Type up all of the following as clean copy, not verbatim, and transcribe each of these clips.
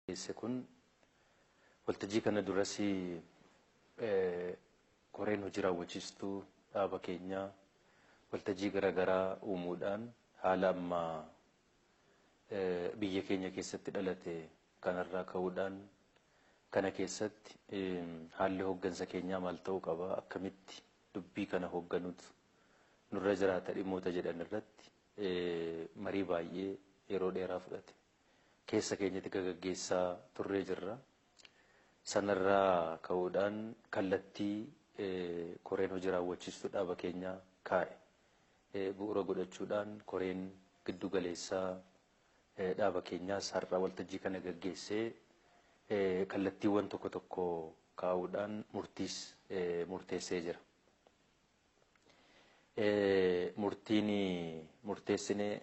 Gaggeesse kun waltajjii kana duras koreen hojii raawwachiistuu dhaaba keenyaa waltajjii garaagaraa uumuudhaan haala ammaa biyya keenya keessatti dhalate kanarraa ka'uudhaan kana keessatti haalli hooggansa keenyaa maal ta'uu qaba, akkamitti dubbii kana hoogganuutu nurra jiraata dhimmoota jedhan irratti marii baay'ee yeroo dheeraa fudhate keessa keenyatti gaggeessaa turree jirra. Sanarraa ka'uudhaan kallattii koreen hojii raawwachiistuu dhaaba keenyaa kaa'e bu'uura godhachuudhaan koreen giddu galeessaa dhaaba keenyaas har'a waltajjii kana gaggeessee kallattiiwwan tokko tokko kaa'uudhaan murtiis murteessee jira. Murtiin murteessinee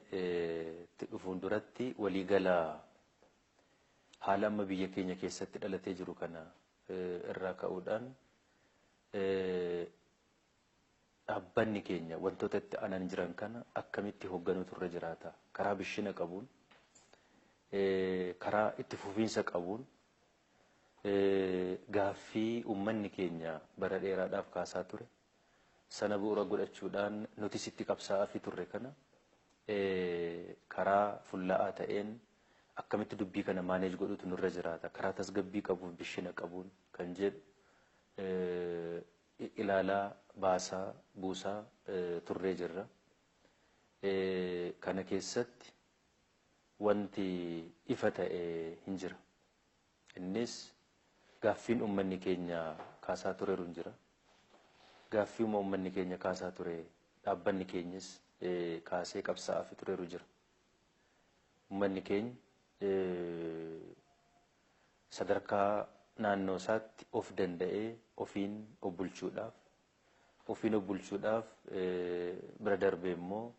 itti dhufuun duratti waliigala haala amma biyya keenya keessatti dhalatee jiru kana irraa ka'uudhaan dhaabbanni keenya wantoota itti aanan jiran kana akkamitti hoogganuutu irra jiraata, karaa bishina qabuun, karaa itti fufiinsa qabuun, gaaffii uummanni keenya bara dheeraadhaaf kaasaa ture sana bu'uura godhachuudhaan nutis itti qabsaa'aa fi turre kana karaa fullaa'aa ta'een akkamitti dubbii kana maaneej godhutu nurra jiraata, karaa tasgabbii qabuuf bishina qabuun kan jedhu ilaalaa baasaa buusaa turree jirra. Kana keessatti wanti ifa ta'e hin jira. Innis gaaffiin uummanni keenya kaasaa tureeru hin jira. Gaaffiuma uummanni keenya kaasaa ture dhaabbanni keenyas kaasee qabsaa'aa fi tureeru jira. Uummanni keenya sadarkaa naannoo isaatti of danda'ee ofiin of bulchuudhaaf bira darbee immoo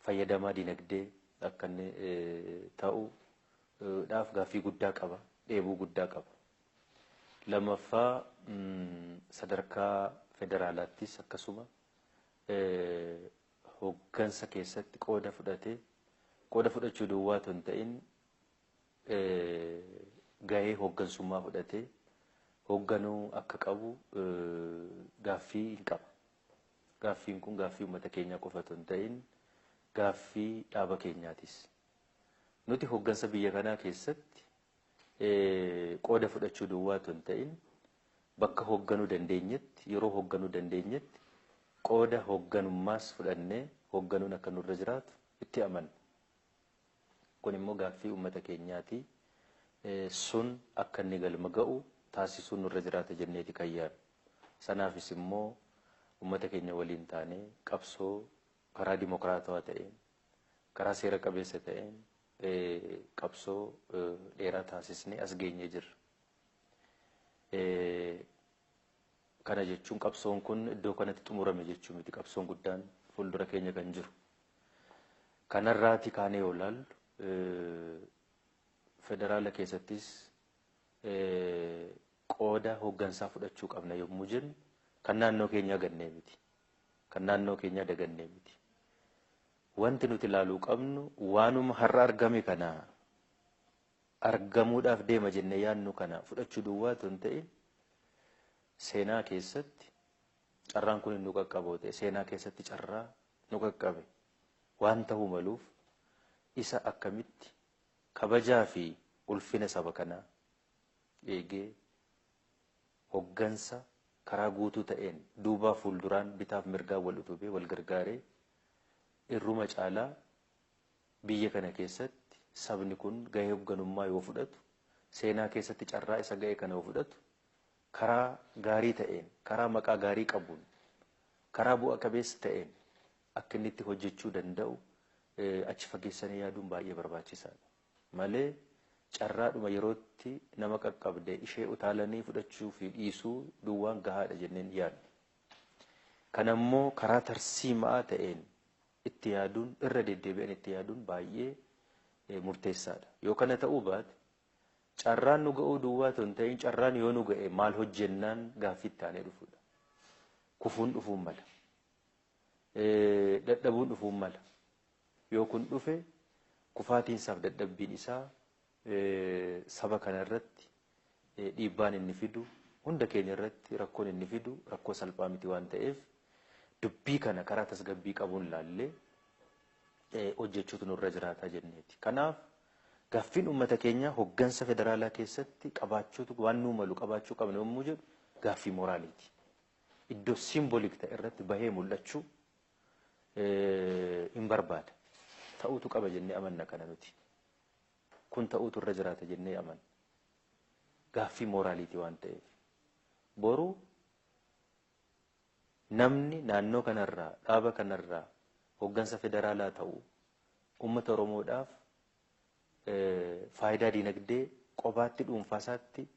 fayyadamaa dinagdee akka inni ta'uudhaaf gaaffii guddaa qaba, dheebuu guddaa qaba. Lammaffaa sadarkaa federaalaattis akkasuma hooggansa keessatti qooda fudhatee qooda fudhachuu duwwaa otoo hin ta'in gahee hooggansummaa fudhatee hoogganuu akka qabu gaaffii hin qaba. Gaaffiin kun gaaffii uummata keenyaa qofa otoo hin ta'in gaaffii dhaaba keenyaatis. Nuti hooggansa biyya kanaa keessatti qooda fudhachuu duwwaa otoo hin ta'in bakka hoogganuu dandeenyetti, yeroo hoogganuu dandeenyetti qooda hoogganummaas fudhannee hoogganuun akka nurra jiraatu itti amanna. Kun immoo gaaffii uummata keenyaati. Sun akka inni galma ga'u taasisuun nurra jiraata jenneeti kan yaadnu. Sanaafis immoo uummata keenya waliin taanee qabsoo karaa dimokiraatawaa ta'een, karaa seera qabeessa ta'een qabsoo dheeraa taasisnee as geenyee jirra. Kana jechuun qabsoon kun iddoo kanatti xumurame jechuu miti. Qabsoon guddaan fuuldura keenya kan jiru. Kanarraati kaanee yoo ilaallu federaala keessattis qooda hooggansaa fudhachuu qabna yommuu jennu kan naannoo keenyaa gannee miti. Kan naannoo keenyaa dagannee miti. Wanti nuti ilaaluu qabnu waanuma har'a argame kana argamuudhaaf deema jennee yaadnu kana fudhachuu duwwaa otoo hin ta'in seenaa keessatti carraan kun nu qaqqaboo ta'e seenaa keessatti carraa nu qaqqabe waan ta'uu maluuf isa akkamitti kabajaa fi ulfina saba kanaa eegee hooggansa karaa guutuu ta'een duubaa fuulduraan bitaaf mirgaan wal utubee wal gargaaree irruma caalaa biyya kana keessatti sabni kun gahee hoogganummaa yoo fudhatu, seenaa keessatti carraa isa ga'e kana yoo fudhatu, karaa gaarii ta'een, karaa maqaa gaarii qabuun, karaa bu'a qabeessa ta'een akka inni itti hojjechuu danda'u achi fageessanii yaaduun baay'ee barbaachisaadha. Malee carraadhuma yerootti nama qaqqabde ishee utaalanii fudhachuu fi dhiisuu duwwaan gahaadha jenneen yaadna. Kanammoo karaa tarsiimaa ta'een itti yaaduun, irra deddeebi'an itti yaaduun baay'ee murteessaadha. Yoo kana ta'uu baate carraan nu ga'uu duwwaa otoo hin ta'in carraan yoo nu ga'e maal hojjennaan gaaffii itti aanee dhufuudha. Kufuun dhufuun mala. Dadhabuun dhufuun mala. Yoo kun dhufe kufaatiinsaaf dadhabbiin isaa Saba kana irratti dhiibbaan inni fidu, hunda keenya irratti rakkoon inni fidu rakkoo salphaa miti waan ta'eef, dubbii kana karaa tasgabbii qabuun laallee hojjechuutu nurra jiraata jenneeti. Kanaaf gaaffiin uummata keenyaa hoggansa federaalaa keessatti qabaachuutu waan nuu malu qabaachuu qabna yommuu jedhu gaaffii moraaliiti. Iddoo symbolic ta'e irratti bahee mul'achuu hin barbaada. Ta'uutu qaba jennee amanna kana nuti. Kun ta'uutu irra jiraata jennee amanna. Gaaffii moraaliiti waan ta'eef. Boru namni naannoo kanarraa, dhaaba kanarraa hoggansa federaalaa ta'u uummata Oromoodhaaf faayidaa dinagdee qobaatti dhuunfaasaatti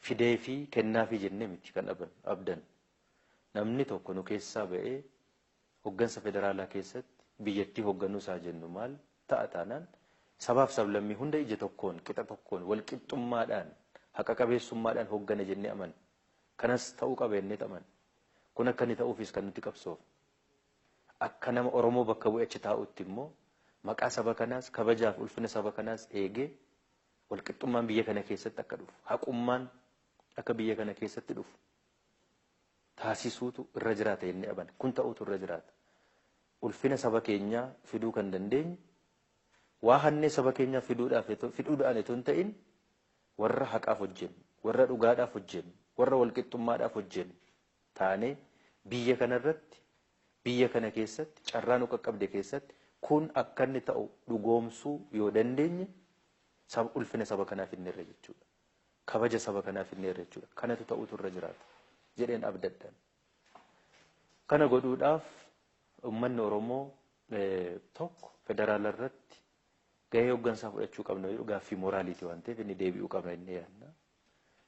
fidee fi kennaafii jennee miti kan abdan. Namni tokko nu keessaa ba'ee hoggansa federaalaa keessatti biyyattii hogganuu isaa jennu maal ta'a taanaan sabaaf sablammii hunda ija tokkoon, qixa tokkoon, walqixxummaadhaan, haqa qabeessummaadhaan hoggana jennee amanna. Kanas ta'uu qaba jennee amanna. Kun akka inni ta'uufis kan nuti qabsoofnu. Akka nama Oromoo bakka bu'ee achi taa'utti immoo maqaa saba kanaas, kabajaaf ulfina saba kanaas eegee walqixxummaan biyya kana keessatti akka dhufu, haqummaan akka biyya kana keessatti dhufu taasisuutu irra jiraata jennee amanna. Kun ta'uutu irra jiraata. Ulfina saba keenyaa fiduu kan dandeenyu waa hannee saba keenyaa fiduudhaan itoo hin ta'in warra haqaaf hojjennu, warra dhugaadhaaf hojjennu, warra walqixxummaadhaaf hojjennu taanee biyya kanarratti, biyya kana keessatti, carraa nu qaqqabde keessatti kun akka inni ta'u dhugoomsuu yoo dandeenye ulfina saba kanaa finneerra jechuudha. Kabaja saba kanaa finneerra jechuudha. Kanatu ta'uutu irra jiraata jedheen abdadhaan. Kana godhuudhaaf uummanni Oromoo tokko federaala irratti gahee hoggansaa fudhachuu qabna jedhu gaaffii moraaliiti waan ta'eef inni deebi'uu qabna inni yaadna.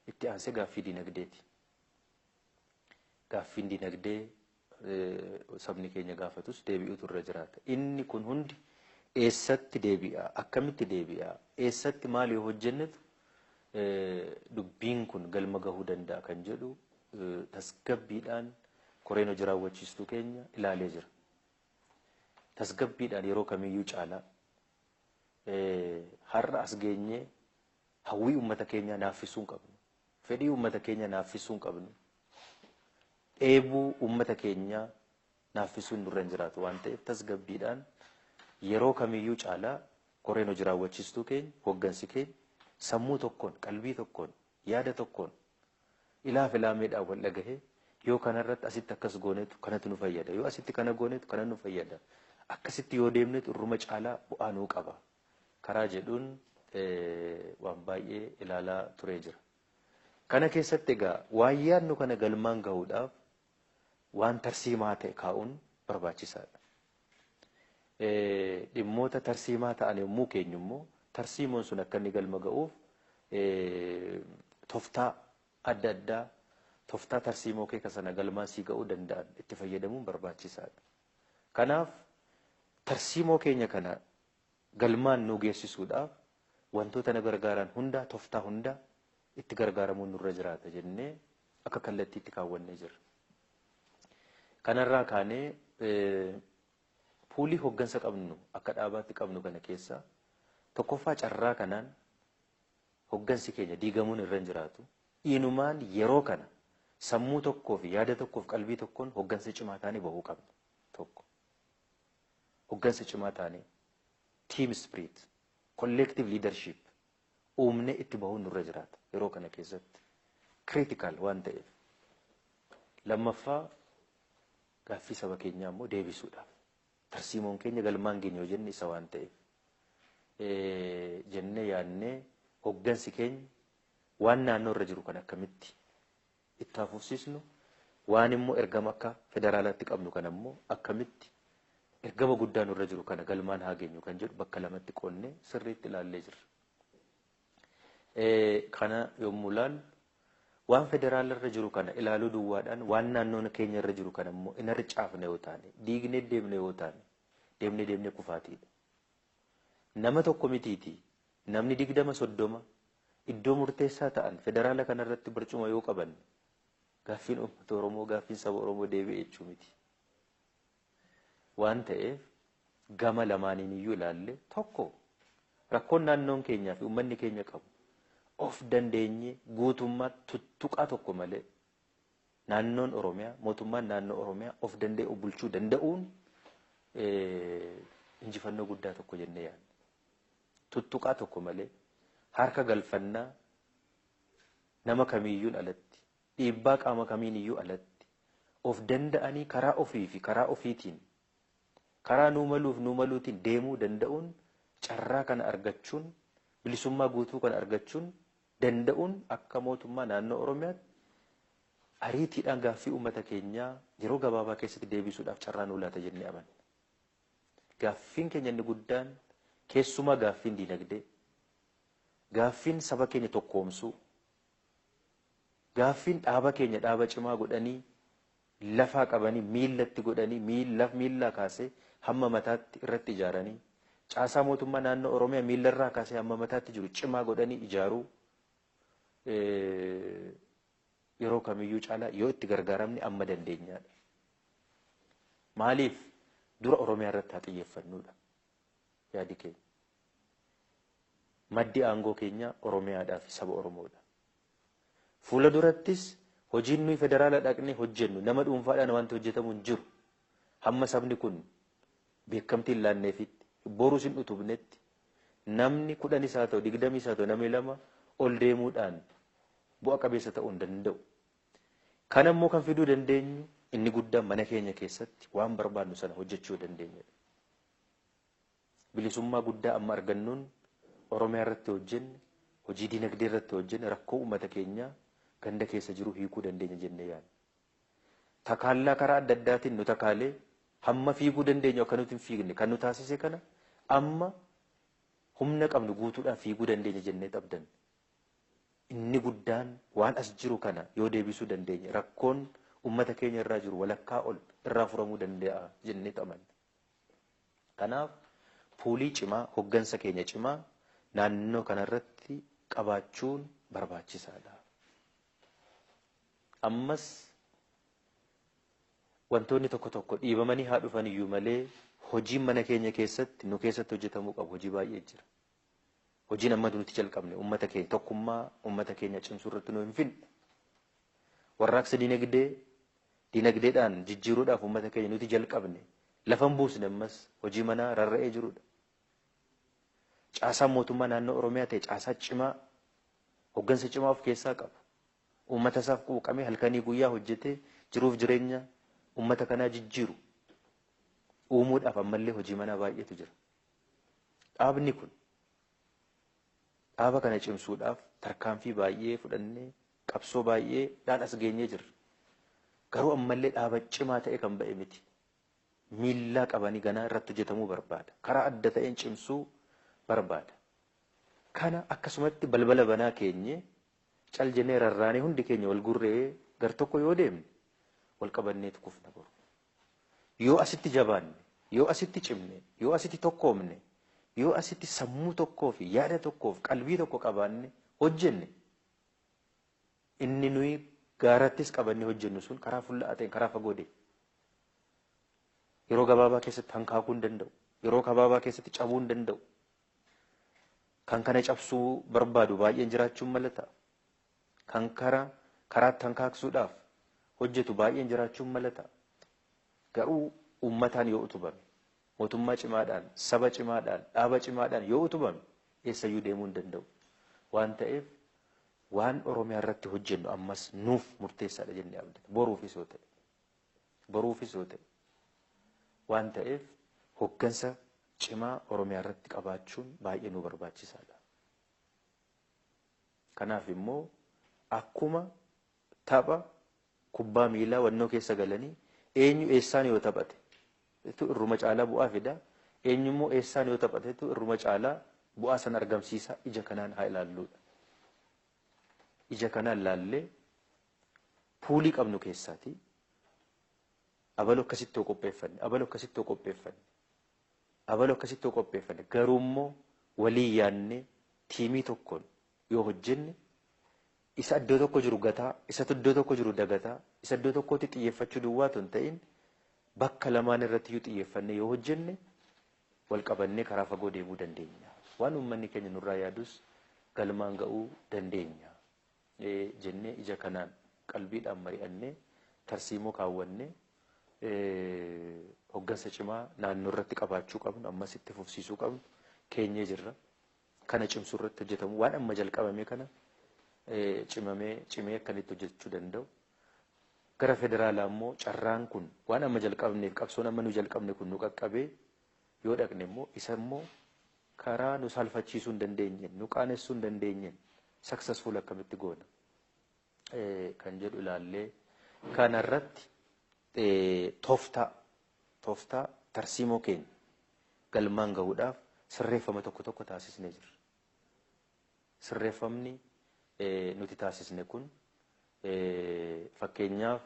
Itti aansee gaaffii dinagdeeti. Gaaffiin dinagdee sabni keenya gaafatus deebi'uutu irra jiraata. Inni kun hundi eessatti deebi'a? Akkamitti deebi'a? Eessatti maal yoo hojjennetu dubbiin kun galma gahuu danda'a kan jedhu tasgabbiidhaan koreen hojii raawwachiistuu keenya ilaalee jira. Tasgabbiidhaan yeroo kamiyyuu caalaa har'a as geenyee hawwii uummata keenyaa naaffisuu hin qabnu. Fedhii uummata keenyaa naaffisuu hin qabnu. Dheebuu uummata keenyaa naaffisuun nurra hin jiraatu waan ta'eef tasgabbiidhaan yeroo kamiyyuu caalaa koreen hojii raawwachiistuu keenya, hoggansi keenya sammuu tokkoon, qalbii tokkoon, yaada tokkoon ilaaf ilaameedhaan wal dhagahee yoo kanarratti asitti akkas goonetu kanatu nu fayyada, yoo asitti kana goonetu kana nu fayyada, akkasitti yoo deemnetu irruma caalaa bu'aa nuu qaba karaa jedhuun waan baay'ee ilaalaa turee jira. Kana keessatti egaa waan yaadnu kana galmaan gahuudhaaf waan tarsiimaa ta'e kaa'uun barbaachisaadha. Dhimmoota tarsiimaa ta'an yommuu keenyu immoo tarsiimoon sun akka inni galma ga'uuf tooftaa adda addaa, tooftaa tarsiimoo keeka sana galmaan sii ga'uu danda'an itti fayyadamuun barbaachisaadha. Kanaaf tarsiimoo keenya kana galmaan nu geessisuudhaaf wantoota na gargaaran hundaa, tooftaa hundaa itti gargaaramuun nurra jiraata jennee akka kallattiitti kaawwannee jirra. Kanarraa kaanee puulii hoggansa qabnu akka dhaabaatti qabnu kana keessa tokkoffaa carraa kanaan hoggansi keenya diigamuun irra hin jiraatu. Inumaan yeroo kana sammuu tokkoo fi yaada tokkoo fi qalbii tokkoon hoggansa cimaa taanee bahuu qabna. Tokko. Hoggansa cimaa taanee team spirit, collective leadership uumnee itti bahuun nurra jiraata yeroo kana keessatti. Critical waan ta'eef. Lammaffaa gaaffii saba keenyaa immoo deebisuudhaaf. Tarsiimoon keenya galmaan keenya yoo jenne isa waan ta'eef. Jennee yaadnee hoggansi keenya waan naannoo irra jiru kan akkamitti itti hafuufsisnu, waan immoo ergama akka federaalaatti qabnu kan ammoo akkamitti ergama guddaa nurra jiru kana galmaan haa geenyu kan jedhu bakka lamatti qoonnee sirriitti ilaallee jirra. Kana yommuu ilaallu waan federaala irra jiru kana ilaaluu duwwaadhaan waan naannoo keenya irra jiru kana immoo hin harcaafne yoo taane, diignee deemne yoo taane, deemnee deemnee kufaatiidha. Nama tokko mitiiti namni 20-30 iddoo murteessaa ta'an federaala kanarratti barcuma yoo qaban gaaffiin uummata Oromoo, gaaffiin saba Oromoo deebi'e jechuu miti. Waan ta'eef gama lamaaniin iyyuu ilaalle tokko rakkoon naannoon keenyaa fi uummanni keenya qabu of dandeenye guutummaa tuttuqaa tokko malee naannoon Oromiyaa, mootummaan naannoo Oromiyaa of danda'e of bulchuu danda'uun injifannoo guddaa tokko jennee yaadna. Tuttuqaa tokko malee harka galfannaa nama kamiiyyuun alatti, dhiibbaa qaama kamiiniyyuu alatti of danda'anii karaa ofii fi karaa ofiitiin karaa nuu maluuf nuu maluutiin deemuu danda'uun carraa kana argachuun bilisummaa guutuu kana argachuun danda'uun akka mootummaa naannoo Oromiyaatti ariitiidhaan gaaffii uummata keenyaa yeroo gabaabaa keessatti deebisuudhaaf carraa nuu laata jennee amanna. Gaaffiin keenya inni guddaan keessumaa gaaffiin diinagdee, gaaffiin saba keenya tokkoomsuu, gaaffiin dhaaba keenya dhaaba cimaa godhanii lafaa qabanii miillatti godhanii miillaa kaasee hamma mataatti irratti ijaaranii caasaa mootummaa naannoo Oromiyaa miillarraa kaasee hamma mataatti jiru cimaa godhanii ijaaruu yeroo kamiyyuu caalaa yoo itti gargaaramne amma dandeenyaadha. Maaliif dura Oromiyaa irratti haa xiyyeeffannuudha yaadi keenya. Maddi aangoo keenya Oromiyaadhaa fi saba Oromoodha. Fuula durattis hojiin nuyi federaala dhaqnee hojjennu nama dhuunfaadhaan wanti hojjetamu hin jiru. Hamma sabni kun beekamtii hin laanneefitti borus hin utubnetti namni 10 haa ta'u 20 haa ta'u namni 2 ol deemuudhaan bu'a qabeessa ta'uu hin danda'u. Kan ammoo kan fiduu dandeenyu inni guddaan mana keenya keessatti waan barbaadnu sana hojjechuu dandeenyudha. Bilisummaa guddaa amma argannuun Oromiyaa irratti hojjenne, hojii dinagdee irratti hojjenne rakkoo uummata keenyaa ganda keessa jiru hiikuu dandeenya jennee yaadna. Takaallaa karaa adda addaatiin nu takaalee hamma fiiguu dandeenyu akka nuti hin fiigne kan nu taasise kana amma humna qabnu guutuudhaan fiiguu dandeenya jennee abdanna. Inni guddaan waan as jiru kana yoo deebisuu dandeenye rakkoon uummata keenya irraa jiru walakkaa ol irraa furamuu danda'a jennee amanna. Kanaaf puulii cimaa, hoggansa keenya cimaa naannoo kanarratti qabaachuun barbaachisaadha. Ammas wantoonni tokko tokko dhiibamanii haa dhufan iyyuu malee hojiin mana keenya keessatti nu keessatti hojjetamuu qabu hojii baay'ee jira. Hojiin amma nuti jalqabne uummata keenya tokkummaa uummata keenya cimsuu irratti nu hin finne. Warraaqsa dinagdeedhaan jijjiiruudhaaf uummata keenya nuti jalqabne lafa hin buusne ammas hojii manaa rarra'ee jirudha. Caasaan mootummaa naannoo Oromiyaa ta'e caasaa cimaa hoggansa cimaa of keessaa qaba. Uummata isaaf quuqamee halkanii guyyaa hojjetee jiruuf jireenya uummata kanaa jijjiiru uumuudhaaf ammallee hojii manaa baay'eetu jira. Dhaabni kun dhaaba kana cimsuudhaaf tarkaanfii baay'ee fudhannee qabsoo baay'eedhaan as geenyee jirra. Garuu ammallee dhaaba cimaa ta'e kan ba'e miti. Miillaa qabanii ganaa irratti hojjetamuu barbaada. Karaa adda ta'een cimsuu barbaada. Kana akkasumatti balbala banaa keenye cal jennee rarraanee hundi keenya wal gurree gar tokko yoo deemne wal qabanneetu kufna boru. Yoo asitti jabaanne, yoo asitti cimne, yoo asitti tokkoomne, yoo asitti sammuu tokkoo fi yaada tokkoo fi qalbii tokko qabaanne hojjenne inni nuyi gaarattis qabannee hojjennu sun karaa fulla'aa ta'een karaa fagoo deema. Yeroo gabaabaa keessatti hankaakuu hin danda'u. Yeroo gabaabaa keessatti cabuu hin danda'u. Kan kana cabsuu barbaadu baay'een jiraachuun mala ta'a. Kan karaatti hankaaksuudhaaf hojjetu baay'een jiraachuun mala ta'a. Garuu uummataan yoo utubame, mootummaa cimaadhaan, saba cimaadhaan, dhaaba cimaadhaan yoo utubame eessayyuu deemuu hin danda'u. Waan ta'eef waan Oromiyaa irratti hojjennu ammas nuuf murteessaadha jennee abdanna. Boruufis yoo ta'e. Boruufis yoo ta'e. Waan ta'eef hoggansa cimaa Oromiyaa irratti qabaachuun baay'ee nu barbaachisaadha. Kanaaf immoo akkuma tapha kubbaa miilaa wannoo keessa galanii eenyu eessaan yoo taphate irruma caalaa bu'aa fida, eenyu immoo eessaan yoo taphatetu irruma caalaa bu'aa san argamsiisa ija kanaan haa ilaalluudha. Ija kanaan laallee puulii qabnu keessaatii abaloo akkasitti yoo qopheeffanne, abaloo akkasitti yoo qopheeffanne, abaloo akkasitti yoo qopheeffanne garuu immoo walii yaadnee tiimii tokkoon yoo hojjenne isa iddoo tokko jiru gataa, isa iddoo tokko jiru dagataa, isa iddoo tokkotti xiyyeeffachuu duwwaa otoo hin ta'in bakka lamaan irratti iyyuu xiyyeeffannee yoo hojjenne wal qabannee karaa fagoo deemuu dandeenya. Waan uummanni keenya nurraa yaadus galmaan ga'uu dandeenya jennee ija kanaan qalbiidhaan mari'annee tarsiimoo kaawwannee hoggansa cimaa naannoo irratti qabaachuu qabnu ammas itti fufsiisuu qabnu keenyee jirra. Kana cimsuu irratti hojjetamu waan amma jalqabame kana cimamee cimee akkanitti hojjechuu danda'u. Gara federaalaa immoo carraan kun waan amma jalqabneef qabsoon amma nu jalqabne kun nu qaqqabee yoo dhaqne immoo isa immoo karaa nu saalfachiisuu hin dandeenyeen nu qaanessuu hin dandeenyeen successful akkamitti goona kan jedhu ilaallee kanarratti tooftaa tarsiimoo keenya galmaan gahuudhaaf sirreeffama tokko tokko taasisnee jirra. Sirreeffamni nuti taasisne kun fakkeenyaaf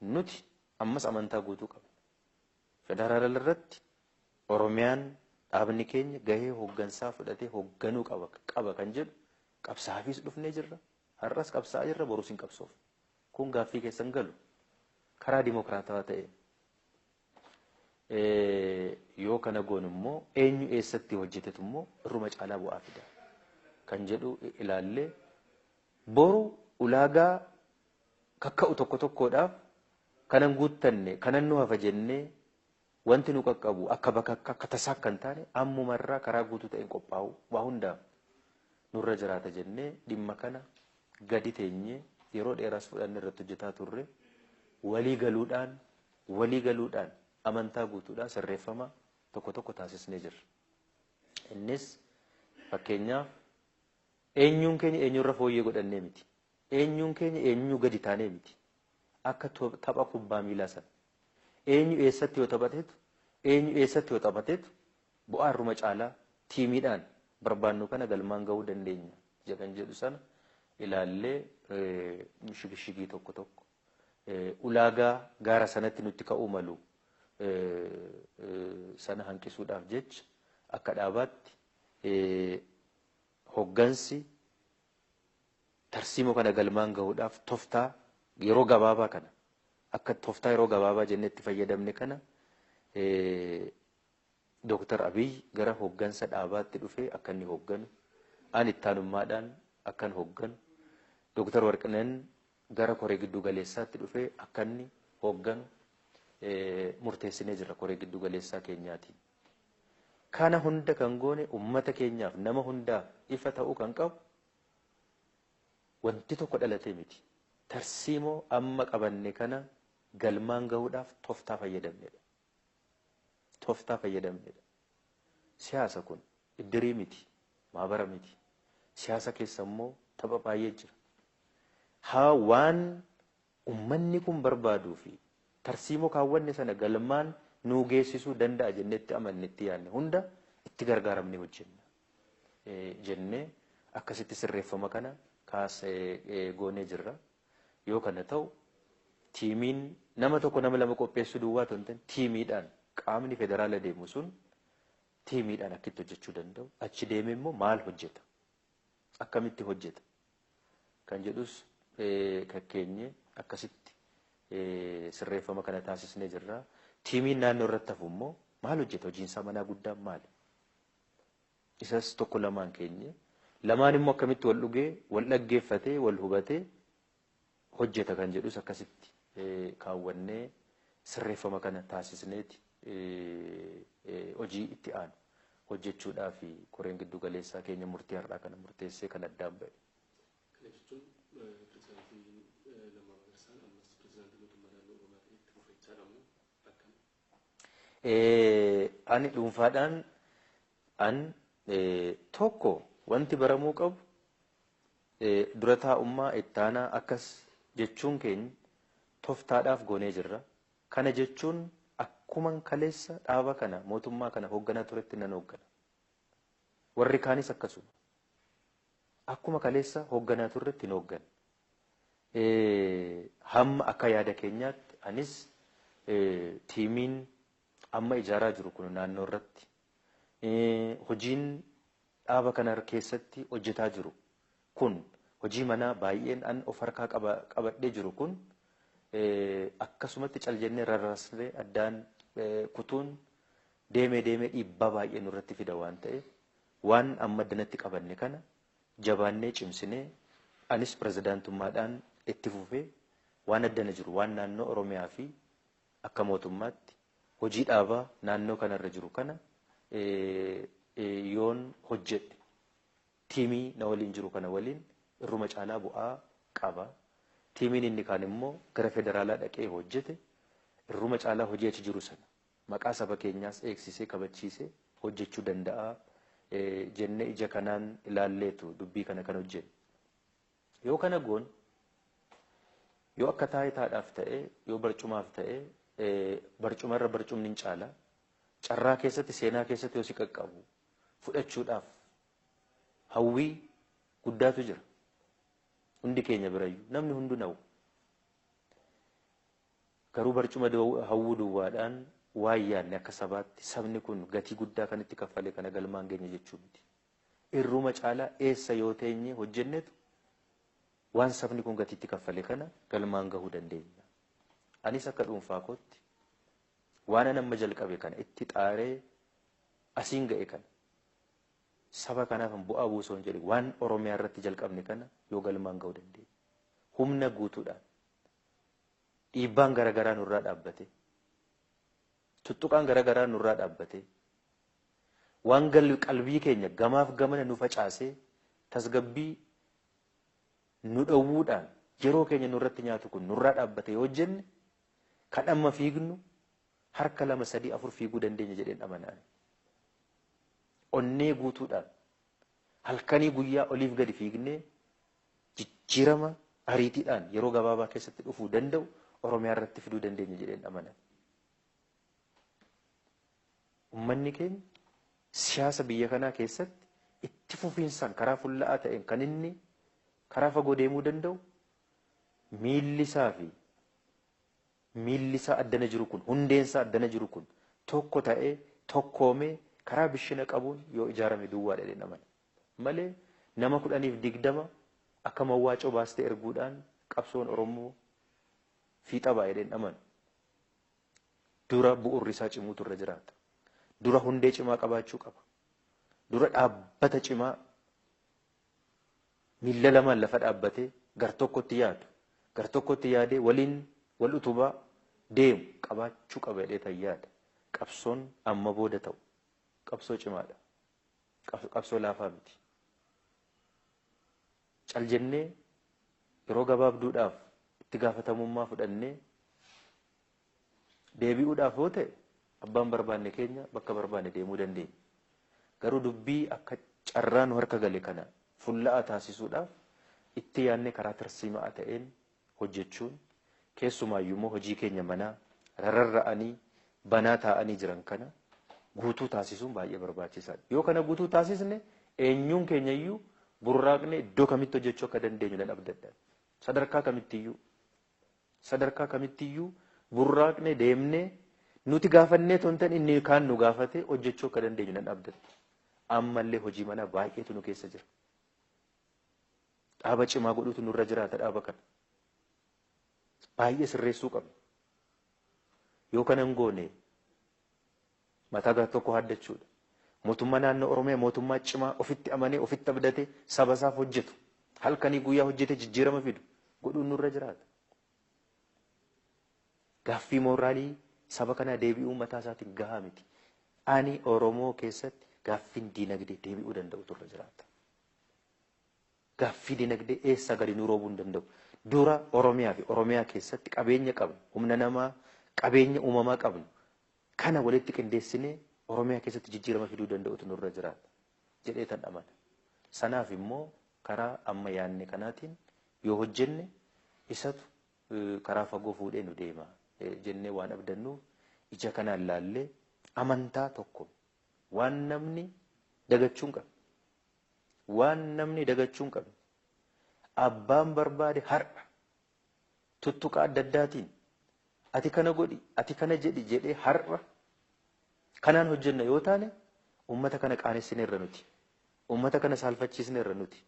nuti ammas amantaa guutuu qabna. Federaala irratti Oromiyaan dhaabni keenya gahee hooggansaa fudhatee hoogganuu qaba kan jedhu qabsaafis dhufnee jirra. Har'as qabsaa'aa jirra, borus hin qabsoofne. Kun gaaffii keessan galu karaa dimokiraatawaa ta'een. Yoo kana goonu immoo eenyu eessatti hojjetetu immoo irruma caalaa bu'aa fida kan jedhu ilaallee boru ulaagaa kakka'u tokko tokkodhaaf kanan guuttanne kanan nu hafa jennee wanti nu qaqqabu akka bakka akka tasaa kan taane ammumarraa karaa guutuu ta'een qophaa'u waa hundaaf nurra jiraata jennee dhimma kana gadi teenyee yeroo dheeraas fudhanne irratti hojjetaa turre walii galuudhaan amantaa guutuudhaan sirreeffama tokko tokko taasisnee jirra. Innis fakkeenyaaf eenyuun keenya eenyurra fooyyee godhannee miti. Eenyuun keenya eenyuu gadi taanee miti. Akka tapha kubbaa miilaa sana. Eenyu eessatti yoo taphateetu eenyu eessatti yoo taphateetu bu'aa irruma caalaa tiimiidhaan barbaannu kana galmaan gahuu dandeenya kan jedhu sana ilaallee shigishigii tokko tokko ulaagaa gaara sanatti nutti ka'uu malu sana hanqisuudhaaf jecha akka dhaabaatti hoggansi tarsiimoo kana galmaan gahuudhaaf tooftaa yeroo gabaabaa kana akka tooftaa yeroo gabaabaa jennee itti fayyadamne kana Dooktar Abiy gara hoggansa dhaabaatti dhufee akka inni hogganu, ani ittaanummaadhaan akkan hogganu, Dooktar Warqineen gara koree giddu galeessaatti dhufee akka inni hogganu murteessinee jirra koree giddu galeessaa keenyaatiin. Kana hunda kan goone uummata keenyaaf nama hundaaf ifa ta'uu kan qabu wanti tokko dhalatee miti. Tarsiimoo amma qabanne kana galmaan gahuudhaaf tooftaa fayyadamnedha. Tooftaa fayyadamnedha. Siyaasa kun iddirii miti, maabara miti. Siyaasa keessa immoo tapha baay'ee jira. Haa waan uummanni kun barbaaduu fi tarsiimoo kaawwanne sana galmaan nuu geessisuu danda'a jennetti amannetti yaadne hunda itti gargaaramnee hojjenna jennee akkasitti sirreeffama kana kaasee goonee jirra. Yoo kana ta'u tiimiin nama tokko nama lama qopheessuu duwwaa otoo hin taane tiimiidhaan qaamni federaala deemu sun tiimiidhaan akkitti hojjechuu danda'u. Achi deemee immoo maal hojjeta? Akkamitti hojjeta? Kan jedhus kakkeenye akkasitti sirreeffama kana taasisnee jirra. Tiimiin naannoo irratti hafu immoo maal hojjeta? Hojiin isaa manaa guddaan maali? Isas tokko lamaan keenye. Lamaan immoo akkamitti wal dhugee, wal dhaggeeffatee, wal hubatee hojjeta kan jedhus akkasitti kaawwannee sirreeffama kana taasisneeti hojii itti aanu hojjechuudhaaf koreen giddu galeessaa keenya murtii har'aa kana murteessee kan addaan ba'e. Kana jechuun pirezidaantiin Lammaa Magarsaan ammas pirezidaantii mootummaa naannoo Oromiyaa ta'ee itti fufachaa moo akkam? Ani dhuunfaadhaan an tokko wanti baramuu qabu dura taa'ummaa ittaanaa akkas jechuun keenya tooftaadhaaf goonee jirra. Kana jechuun akkuman kaleessa dhaaba kana mootummaa kana hoogganaa turetti nan hooggana. Warri kaanis akkasuma. Akkuma kaleessa hoogganaa turretti hin hooggana. Hamma akka yaada keenyaatti anis tiimiin amma ijaaraa jiru kun naannoo irratti hojiin dhaaba kana keessatti hojjetaa jiru kun hojii manaa baay'een an of harkaa qabadhee jiru kun akkasumatti cal jennee rarraasnee addaan kutuun deemee deemee dhiibbaa baay'ee nurratti fida waan ta'eef waan amma addanatti qabanne kana jabaannee cimsinee anis pirezidaantummaadhaan itti fufee waan addana jiru waan naannoo Oromiyaa fi akka mootummaatti hojii dhaabaa naannoo kanarra jiru kana yoon hojjedhe tiimii na waliin jiru kana waliin irruma caalaa bu'aa qaba. Tiimiin inni kaan immoo gara federaalaa dhaqee hojjete irruma caalaa hojii achi jiru sana maqaa saba keenyaas eegsisee kabachiisee hojjechuu danda'a jennee ija kanaan ilaalleetu dubbii kana kan hojjenne. Yoo kana goon yoo akka taayitaadhaaf ta'e yoo barcumaaf ta'e barcumarra barcumni hin caala carraa keessatti seenaa keessatti yoo si qaqqabu fudhachuudhaaf hawwii guddaatu jira. Hundi keenya birayyuu namni hundu na'u. Garuu barcuma hawwuu duwwaadhaan waan yaadne akka sabaatti sabni kun gatii guddaa kan itti kaffale kana galmaan geenye jechuu miti. Irruma caalaa eessa yoo teenye hojjennetu waan sabni kun gatii itti kaffale kana galmaan gahuu dandeenya. Anis akka dhuunfaa kootti waan an amma jalqabe kana itti xaaree asiin ga'e kana saba kanaaf bu'aa buusoo hin jedhe waan Oromiyaa irratti jalqabne kana yoo galmaan gahuu dandeenya. Humna guutuudhaan dhiibbaan garaagaraa nurraa dhaabbate tuttuqaan garaagaraa nurraa dhaabbate waan qalbii keenya gamaaf gamana nu facaasee tasgabbii nu dhowwuudhaan yeroo keenya nurratti nyaatu kun nurraa dhaabbate yoo jenne kan amma fiignu harka 2 3 4 fiiguu dandeenya jedheen amanaan. Onnee guutuudhaan halkanii guyyaa oliif gadi fiignee jijjiirama ariitiidhaan yeroo gabaabaa keessatti dhufuu danda'u Oromiyaa irratti fiduu dandeenya jedheen amanan. Uummanni keenya siyaasa biyya kanaa keessatti itti fufiinsaan karaa fulla'aa ta'een kan inni karaa fagoo deemuu danda'u miilli isaa fi miilli isaa addana jiru kun hundeen isaa addana jiru kun tokko ta'ee tokkoomee karaa bishina qabuun yoo ijaarame duwwaadha jedheen amana. Malee nama 10 fi 20 akka mawwaacoo baastee erguudhaan qabsoon Oromoo fiixa ba'a jedheen amana. Dura bu'urri isaa cimuutu irra jiraata. Dura hundee cimaa qabaachuu qaba. Dura dhaabbata cimaa miilla lamaan lafa dhaabbatee gar tokkotti yaadu gar tokkotti yaadee waliin wal utubaa deemu qabaachuu qaba jedhee tan yaada. Qabsoon amma booda ta'u qabsoo cimaadha. Qabsoo laafaa miti. Cal jennee yeroo gabaabduudhaaf itti gaafatamummaa fudhannee deebi'uudhaaf yoo ta'e abbaan barbaanne keenya bakka barbaanne deemuu dandeenya. Garuu dubbii akka carraa nu harka gale kana fulla'aa taasisuudhaaf itti yaadnee karaa tarsiimaa ta'een hojjechuun keessumaayyuu immoo hojii keenya manaa rarra'anii banaa taa'anii jiran kana guutuu taasisuun baay'ee barbaachisaadha. Yoo kana guutuu taasisne eenyuun keenyayyuu burraaqne iddoo kamitti hojjechuu akka dandeenyu nan abdadha. Sadarkaa kamittiyyuu burraaqne deemnee nuti gaafannee otoo hin ta'in inni kaan nu gaafate hojjechuu akka dandeenyu nan abdadha. Ammallee hojii manaa baay'eetu nu keessa jira. Dhaaba cimaa godhuutu nurra jiraata dhaaba kana. Baay'ee sirreessuu qabna. Yoo kana hin goone mataa gara tokko haaddachuudha. Mootummaa naannoo Oromiyaa mootummaa cimaa ofitti amanee ofitti abdatee saba isaaf hojjetu halkanii guyyaa hojjetee jijjiirama fidu godhuun nurra jiraata. Gaaffii mooraalii saba kanaa deebi'uu mataa isaatiin gahaa miti. Ani Oromoo keessatti gaaffiin diinagdee deebi'uu danda'u irra jiraata. Gaaffii diinagdee eessaa gadi nu roobuu hin danda'u. Dura Oromiyaa fi Oromiyaa keessatti qabeenya qabnu, humna namaa, qabeenya uumamaa qabnu kana walitti qindeessinee Oromiyaa keessatti jijjiirama fiduu danda'utu nurra jiraata jedhee tan amana. Sanaaf immoo karaa amma yaadne kanaatiin yoo hojjenne isatu karaa fagoo fuudhee nu deema jennee waan abdannuuf ija kanaan laallee amantaa tokko waan namni dagachuu hin qabne waan namni dagachuu hin qabne abbaan barbaade har'a tuttuqa adda addaatiin ati kana godhi ati kana jedhi jedhee har'a kanaan hojjenna yoo taane uummata kana qaanessineerra nuti uummata kana saalfachiisneerra nuti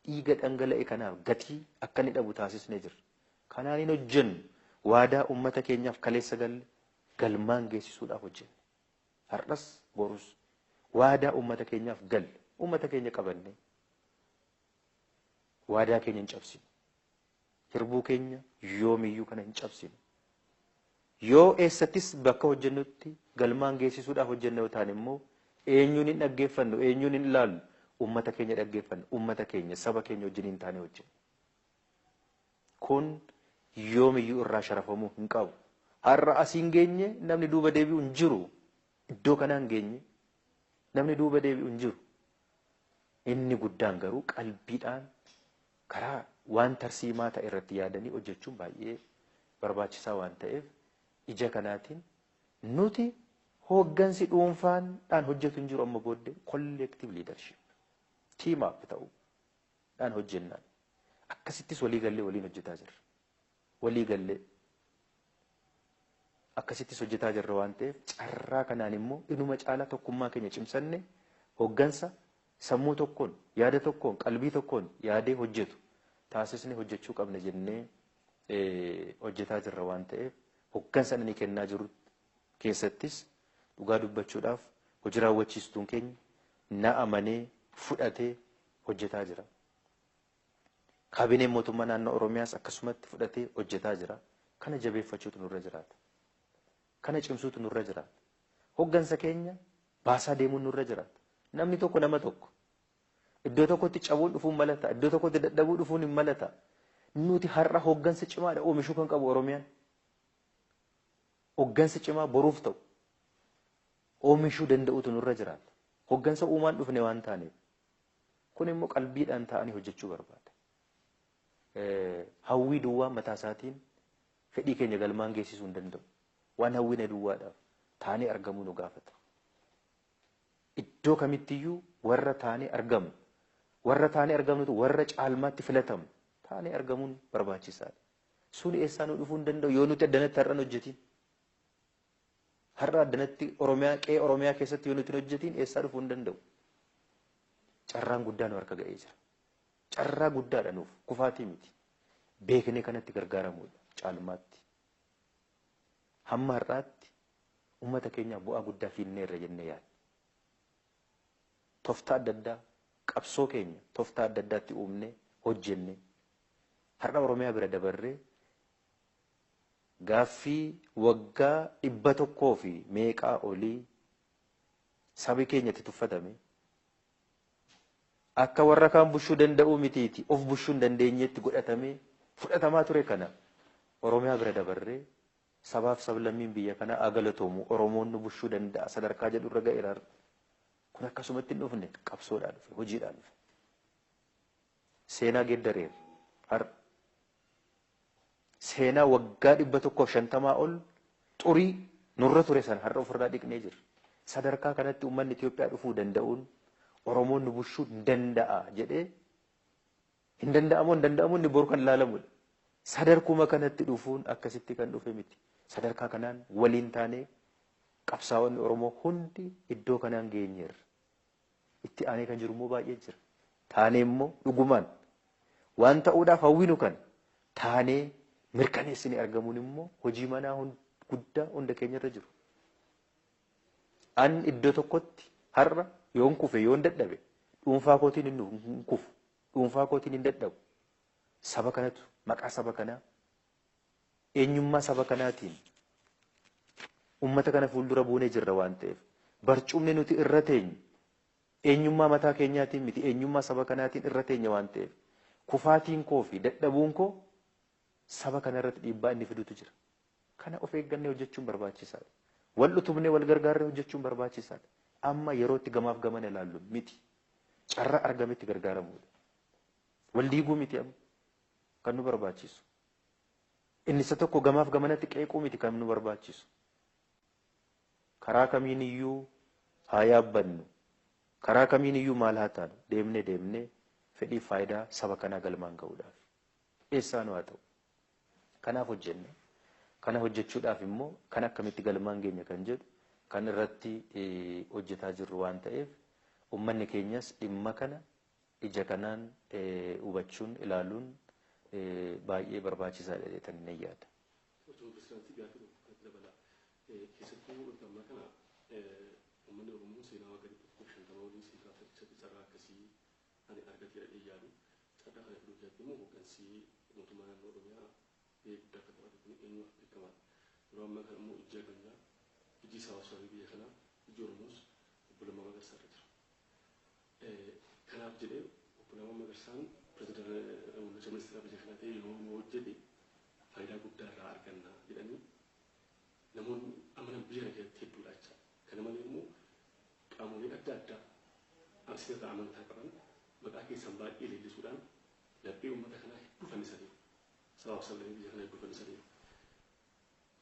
dhiiga dhangala'e kanaaf gatii akka inni dhabu taasisnee jirra. Kanaan hin hojjennu waadaa uummata keenyaaf kaleessa galle galmaan geessisuudhaaf hojjenna. Har'as borus waadaa uummata keenyaaf galle uummata keenya qabanne Waadaa keenya hin cabsinu. Hirbuu keenya yoomiyyuu kana hin cabsinu. Yoo eessattis bakka hojjennutti galmaan geessisuudhaaf hojjenna yoo ta'an immoo eenyuun hin dhaggeeffannu, eenyuun hin ilaallu, uummata keenya dhaggeeffannu, uummata keenya, saba keenya wajjin hin taane hojjennu. Kun yoomiyyuu irraa sharafamuu hin qabu. Har'a asiin geenye namni duuba deebi'u hin jiru. Iddoo kanaan geenye namni duuba deebi'u hin jiru. Inni guddaan garuu qalbiidhaan karaa waan tarsiimaa ta'e irratti yaadanii hojjechuun baay'ee barbaachisaa waan ta'eef ija kanaatiin nuti hooggansi dhuunfaadhaan hojjetu hin jiru amma booddee collective leadership team up ta'uudhaan hojjennaan. Akkasittis walii gallee waliin hojjetaa jirra. Walii gallee akkasittis hojjetaa jirra waan ta'eef carraa kanaan immoo inuma caalaa tokkummaa keenya cimsanne hooggansa sammuu tokkoon, yaada tokkoon, qalbii tokkoon yaadee hojjetu taasisne hojjechuu qabna jennee hojjetaa jirra waan ta'eef hooggansa inni kennaa jiru keessattis dhugaa dubbachuudhaaf hojii raawwachiistuun keenya na amanee fudhatee hojjetaa jira. Kaabineen mootummaa naannoo Oromiyaas akkasumatti fudhatee hojjetaa jira. Kana jabeeffachuutu nurra jiraata. Kana cimsuutu nurra jiraata. Hooggansa keenya baasaa deemuun nurra jiraata. Namni tokko nama tokko. Iddoo tokkotti cabuun dhufuun malata. Iddoo tokkotti dadhabuu dhufuun hin malata. Nuti har'a hooggansa cimaadha oomishuu kan qabu Oromiyaan. Hooggansa cimaa boruuf ta'u oomishuu danda'utu nurra jiraata. Hooggansa uumaan dhufne waan taaneef. Kun immoo qalbiidhaan ta'anii hojjechuu barbaada. Hawwii duwwaa mataa isaatiin fedhii keenya galmaan geessisuu hin danda'u. Waan hawwine duwwaadhaaf taanee argamuu nu gaafata. Iddoo kamittiyyuu warra taanee argamnu, warra taanee argamnutu warra caalmaatti filatamu taanee argamuun barbaachisaadha. Sun eessaa nu dhufuu hin danda'u yoo nuti addanatti har'an hojjetiin. Har'a addanatti Oromiyaa qe'ee Oromiyaa keessatti yoo nuti hin hojjetiin eessaa dhufuu hin danda'u. Carraan guddaa nu harka ga'ee jira. Carraa guddaadha nuuf kufaatii miti. Beeknee kanatti gargaaramuudha caalmaatti. Hamma har'aatti uummata keenyaaf bu'aa guddaa finneerra jennee yaadna. Tooftaa adda addaa qabsoo keenya tooftaa adda addaatti uumnee hojjennee har'a Oromiyaa bira dabarree gaaffii waggaa 100 fi meeqaa olii sabi keenyatti tuffatame akka warra kaan bushuu danda'uu mitiiti of bushuu hin dandeenyetti godhatamee fudhatamaa ture kana Oromiyaa bira dabarree sabaaf sablammiin biyya kanaa agalatoomu Oromoon nu bushuu danda'a sadarkaa jedhu irra ga'eera. Kun akkasumatti hin dhufne qabsoodhaan dhufe, hojiidhaan dhufe. Seenaa geeddareera har'a. Seenaa waggaa 150 ol xurii nurra ture sana har'a ofirraa dhiqnee jirra. Sadarkaa kanatti uummanni Itoophiyaa dhufuu danda'uun Oromoon nu bushuu danda'a jedhee hin danda'amu hin danda'amu inni boru kan ilaalamudha. Sadarkuma kanatti dhufuun akkasitti kan dhufe miti. Sadarkaa kanaan waliin taanee qabsaa'onni Oromoo hundi iddoo kanaan geenyeerra. Itti aanee kan jiru immoo baay'ee jira. Taanee immoo dhugumaan waan ta'uudhaaf hawwinu kan taanee mirkaneessinee argamuun immoo hojii manaa guddaa hunda keenyarra jiru. An iddoo tokkotti har'a yoon kufe yoon dadhabe dhuunfaa kootiin hin kufu, dhuunfaa kootiin hin dadhabu. Saba kanatu maqaa saba kanaa eenyummaa saba kanaatiin uummata kana fuuldura buunee jirra waan ta'eef barcumni nuti irra teenyu eenyummaa mataa keenyaatiin miti eenyummaa saba kanaatiin irra teenya waan ta'eef kufaatiin koo fi dadhabuun koo saba kana irratti dhiibbaa inni fidutu jira. Kana of eeggannee hojjechuun barbaachisaadha. Wal utubnee wal gargaarree hojjechuun barbaachisaadha. Amma yerootti gamaaf gamana ilaallu miti. Carraa argametti gargaaramuudha. Wal diiguu miti amma kan nu barbaachisu. Inni isa tokko gamaaf gamanatti qeequu miti kan nu barbaachisu. Karaa kamiin iyyuu haa yaabbannu. Karaa kamiin iyyuu maal haa taanu deemnee deemnee fedhii faayidaa saba kanaa galmaan ga'uudhaaf. Eessaanuu haa ta'u. Kanaaf hojjenne. Kana hojjechuudhaaf immoo kan akkamitti galmaan geenya kan jedhu kan irratti hojjetaa jirru waan ta'eef uummanni keenyas dhimma kana ija kanaan hubachuun ilaaluun baay'ee barbaachisaadha jedhanii nan yaada. Obbo Pirezidaantii gaaffii tokko dabalaa. Keessattuu wanta ammaa kana uummanni Oromoo seenaa waggaa 150 olii seenaa carraa akkasii ani argateera jedhee yaadu carraa kana fiduu keessatti immoo hooggansi mootummaa naannoo Oromiyaa gahee guddaa akka taphate kun eenyuuf beekamaadha. Yeroo ammaa kana immoo ijji addunyaa, ijji hawaasummaa biyya kanaa, ijji Oromoos obbo Lammaa Magarsaa irra jira. Kanaaf jedhee obbo Lammaa Magarsaan muummicha ministeera biyya kanaa ta'ee yoo hojjete faayidaa guddaa irraa arganna jedhanii namoonni amanan biyya kana keessatti hedduudha jecha. Kana malee immoo qaamoleen adda addaa asirraa amantaa qaban maqaa keessan baay'ee leellisuudhaan laphee uummata kanaa hedduu fannisaniiru. Sabaaf sablammii biyya kanaa hedduu fannisaniiru.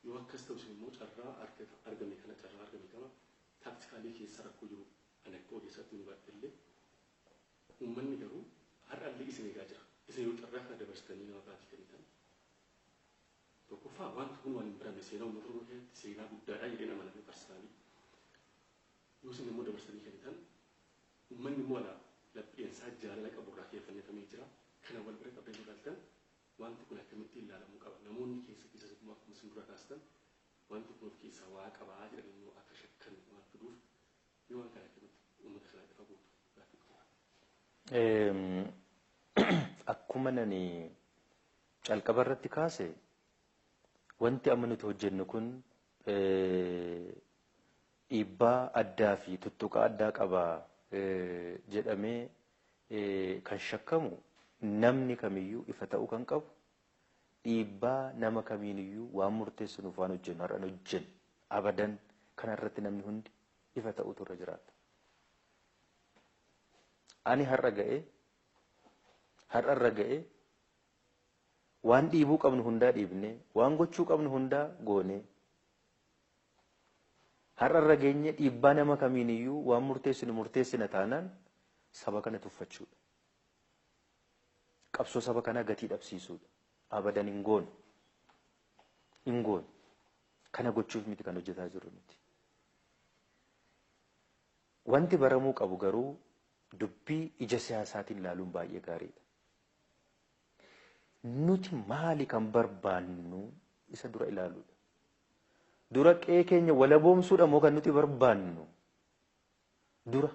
Yoo akkas ta'u isin immoo carraa argame kana carraa argame kana taaktikaalii keessa rakkoo jiru ani akka ogeessaatti nu baadhe illee uummanni garuu har'allee isin eegaa jira. Isin yoo carraa kana dabarsitanii nama biraatii kennitan tokkoffaa wanti kun waan hin baramne seenaa uummata Oromoo keessatti seenaa guddaadha jedhee nama namni parsanaalii. Yoo isin immoo dabarsitanii kennitan uummanni immoo alaa lapheensaa jaalala qaburraa keeffannifamee jira. Kana wal bira qabdanii ilaaltan wanti kun akkamittiin ilaalamuu qaba. Namoonni keessa keessa immoo akkuma isin dura kaastan wanti kun of keessaa waa qabaa jedhanii immoo akka shakkan waan fiduuf yoo waan kana akkamitti uummata kanaa ifa gootu gaaffii qaba. Akkuma nani calqaba irratti kaase wanti amma nuti hojjennu kun dhiibbaa addaa fi tuttuqaa addaa qaba jedhamee kan shakkamu namni kamiyyuu ifa ta'uu kan qabu dhiibbaa nama kamiiniyyuu waan murteessinuuf waan hojjennu har'an hojjennu abadan kana irratti namni hundi ifa ta'utu irra jiraata. Ani har'a ga'ee har'arra ga'ee waan dhiibuu qabnu hundaa dhiibnee waan gochuu qabnu hundaa goonee har'arra geenye dhiibbaa nama kamiiniyyuu waan murteessinu murteessina taanaan saba kana tuffachuudha. Qabsoo saba kanaa gatii dhabsiisuudha. Abadan hin goonu. Hin goonu. Kana gochuuf miti kan hojjetaa jirru miti. Wanti baramuu qabu garuu dubbii ija siyaasaatiin ilaaluun baay'ee gaariidha. Nuti maali kan barbaannu isa dura ilaaluudha. Dura qe'ee keenya walaboomsuudha moo kan nuti barbaannu? Dura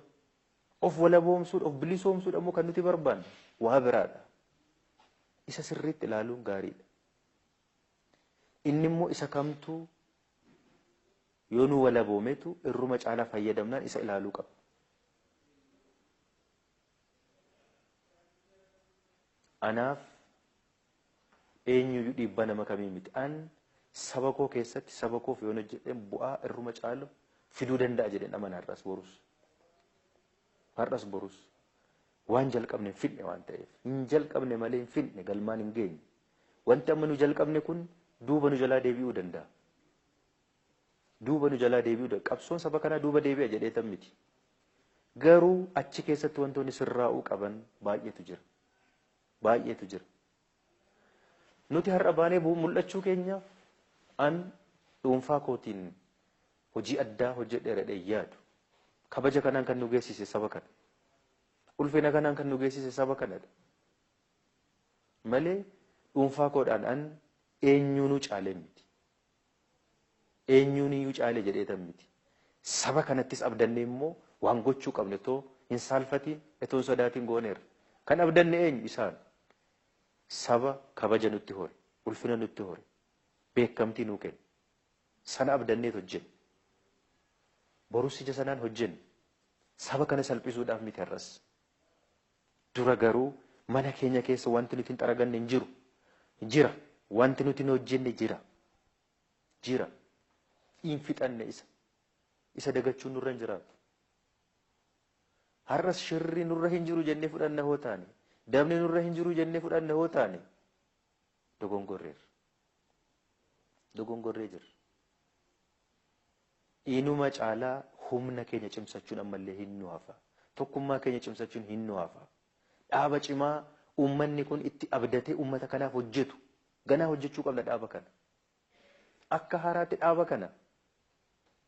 of walaboomsuudha, of bilisoomsuudha moo kan nuti barbaannu? Waa biraadha. Isa sirriitti ilaaluun gaariidha. Inni immoo isa kamtuu yoo nu walaboometu irruma caalaa fayyadamnaan isa ilaaluu qaba. Anaaf eenyuyyuu dhiibbaa nama kamii miti. An saba koo keessatti saba koof yoon hojjedhe bu'aa irruma caalu fiduu danda'a jedheen amana har'as borus. Har'as borus. Waan jalqabne hin fidne waan ta'eef. Hin jalqabne malee hin fidne galmaan hin geenye. Wanti amma nu jalqabne kun duuba nu jalaa deebi'uu danda'a. Duuba nu jalaa deebi'uu danda'a. Qabsoon saba kanaa duuba deebi'a jedhee tan miti. Garuu achi keessatti wantoonni sirraa'uu qaban baay'eetu jira. Baay'eetu jira. Nuti har'a baanee mul'achuu keenyaaf an dhuunfaa kootiin hojii addaa hojjedheera jedhee yaadu. Kabaja kanaan kan nu geessise saba kana. Ulfina kanaan kan nu geessise saba kanadha. Malee dhuunfaa koodhaan an eenyuunuu caalee miti. Eenyuuniyyuu caalee jedhee tan miti. Saba kanattis abdannee immoo waan gochuu qabne otoo hin saalfatiin otoo hin sodaatiin gooneerra. Kan abdanne eenyu isaan. Saba kabaja nutti hore, ulfina nutti hore, beekamtii nuu kenne. Sana abdanneet hojjenne. Borus ija sanaan hojjenne. Saba kana salphisuudhaaf miti har'as. Dura garuu mana keenya keessa wanti nuti hin xaraganne hin jiru. Jira. Wanti nuti hin hojjenne jira. Jira. Hin fixanne isa. Isa dagachuun nurra hin jiraatu. Har'as shirri nurra hin jiru jennee fudhanna hoo taane, dabni nurra hin jiru jennee fudhanna hoo taane, dogongorreerra. Dogongorree jirra. Inuma caalaa humna keenya cimsachuun ammallee hin nu hafa. Tokkummaa keenya cimsachuun hin nu hafa. Dhaaba cimaa uummanni kun itti abdatee uummata kanaaf hojjetu. Ganaa hojjechuu qabna dhaaba kana. Akka haaraatti dhaaba kana.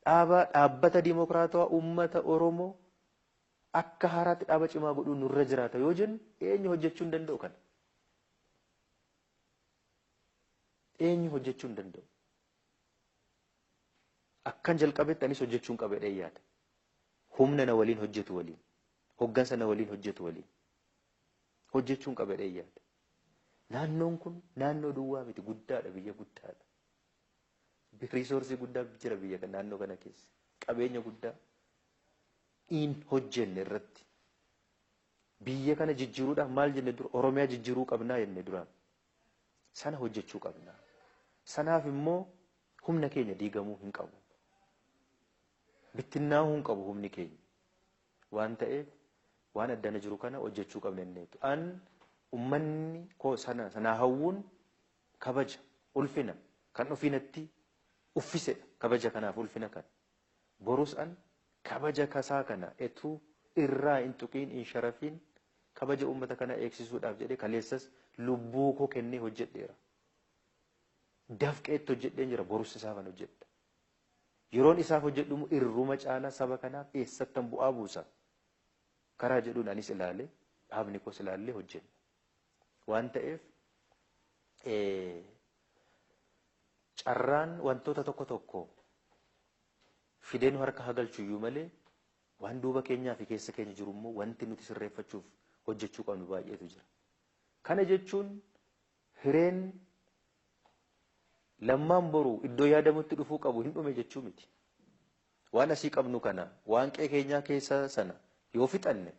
Dhaaba dhaabbata dimokiraatawaa uummata Oromoo akka haaraatti dhaaba cimaa godhuun nurra jiraata yoo jennu eenyu hojjechuu hin danda'u kana. Eenyu hojjechuu hin danda'u. Akkan jalqabetti anis hojjechuu hin qaba jedhee yaada. Humna na waliin hojjetu waliin, hoggansa na waliin hojjetu waliin hojjechuu hin qaba jedhee yaada. Naannoon kun naannoo duwwaa miti, guddaadha, biyya guddaadha. Riisoorsii guddaa jira biyya kana naannoo kana keessa. Qabeenya guddaa in hojjenne irratti. Biyya kana jijjiiruudhaaf maal jenne dura Oromiyaa jijjiiruu qabnaa jenne duraan. Sana hojjechuu qabna. Sanaaf immoo humna keenya diigamuu hin qabu. Bittinnaa'uu hin qabu humni keenya. Waan ta'eef waan addana jiru kana hojjechuu qabna jenneetu. An ummanni koo sana sanaa hawwuun kabaja ulfina kan ofiinatti uffisedha kabaja kanaaf ulfina kana. Borus an kabaja kasaa kana etuu irraa hin tuqiin hin sharafiin kabaja uummata kana eegsisuudhaaf jedhee kaleessas lubbuu koo kennee hojjedheera. Dafqeetti hojjedheen jira borus isaafan hojjedha. Yeroon isaaf hojjedhu irruma caalaa saba kanaaf eessattan bu'aa buusa. Karaa jedhuun anis ilaalee dhaabni koos ilaallee hojjenna. Waan ta'eef carraan wantoota tokko tokko fidee nu harka hagalchuyyuu malee waan duuba keenyaa fi keessa keenya jiru immoo wanti nuti sirreeffachuuf hojjechuu qabnu baay'eetu jira. Kana jechuun hireen lammaan boru iddoo yaadamutti dhufuu qabu hin dhume jechuu miti. Waan asii qabnu kana waan qe'ee keenyaa keessa sana yoo fixanne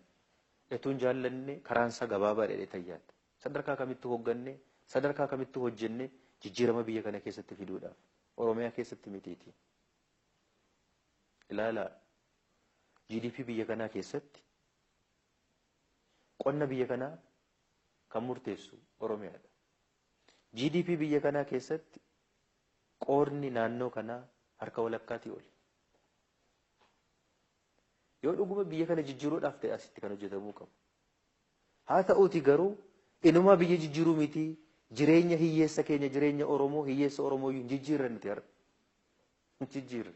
etuun jaallanne karaansaa gabaabaa dheedhee tayyaadha. Sadarkaa kamittuu hoogganne sadarkaa kamittuu hojjenne jijjiirama biyya kana keessatti fiduudhaaf Oromiyaa keessatti mitiiti. Ilaalaa GDP biyya kanaa keessatti qonna biyya kanaa kan murteessu Oromiyaadha. GDP biyya kanaa keessatti qoodni naannoo kanaa harka walakkaatii oli. Yoo dhuguma biyya kana jijjiiruudhaaf ta'e asitti kan hojjetamuu qabu. Haa ta'uuti garuu inumaa biyya jijjiiruu miti jireenya hiyyeessa keenya jireenya Oromoo hiyyeessa Oromoo hin jijjiirre nuti har'a. Hin jijjiirre.